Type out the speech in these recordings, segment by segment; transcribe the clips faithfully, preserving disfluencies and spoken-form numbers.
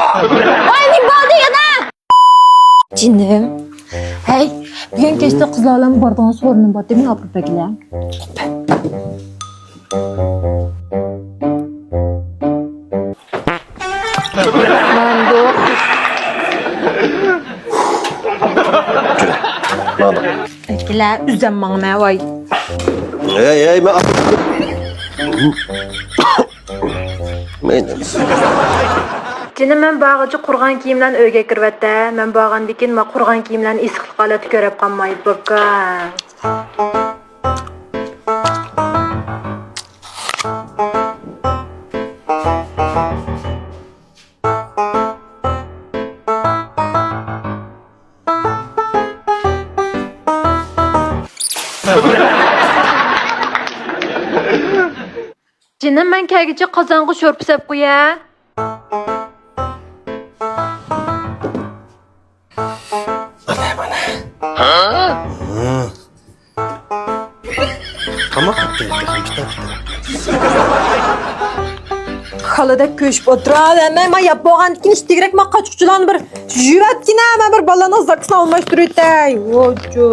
ۋاي، نېمە بولدى يەنە؟ جېنىم. ھەي، بۈگۈن كەچتە قىزلار بىلەن بارىدىغان سورۇنۇم بار، مېنى ئاپىرىپ بەرگىلە. ماندۇ. ماندۇ. ئەكىلە، ئۆزۈم ماڭىمەن، ۋاي. ھەي، ھەي، مەن. مەيلى. جېنىم، مەن بارغىچە قۇرغان كىيىملەرنى ئۆيگە كىرىۋەت-دە. مەن بارغاندىن كېيىن ما قۇرغان كىيىملەرنى ئېسىقلىق ھالەتتە كۆرۈپ قالماي، بوپكا. جېنىم، مەن كەلگۈچە قازانغا شورپا سەپ قويە. مانا، مانا. تاماق ئەتتى، تېخى پىتە، پىتە. خالىدەك كۆشۈپ ئولتۇراۋەرمەي، ما ياپ بولغاندىن كېيىن ئىشتىگرەك ما قاچقۇچىلارنى بىر يۇيۇۋەتكىنە، مەن بىر بالىنىڭ زاكىسىنى ئالماشتۇرۇۋېتەي. ۋوجۇ.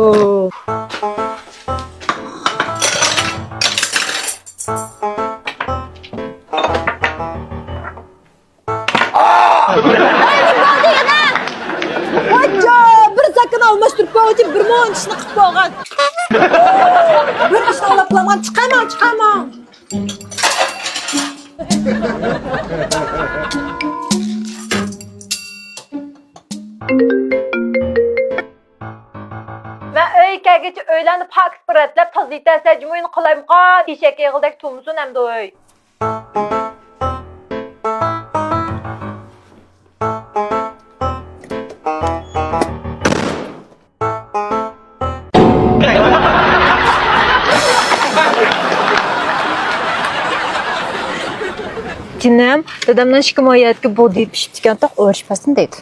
ۋاي، نېمە بولدى يەنە؟ ۋاججا، بىر زاكىنى ئالماشتۇرۇپ بولغۇچە بىر مۇنچە ئىشنى قىلىپ بولغان. بىر ئىشنى ئاڭلاپ قالمىغان. چىقايماڭ، چىقايماڭ. مەن ئۆيگە كەلگۈچە ئۆيلەرنى پاكىز پۇراتلاپ تازىلىتەرسەن، جۇمۇ يەنە قالايمىقان ئېشەك ئېغىزىدەك تۇرمىسۇن ئەمدى ئۆي. جېنىم، دادامنىڭ ئىككى مو يەردىكى بۇغدىيى پىشىپتىكەن، توق ئورۇش بەرسۇن دەيدۇ.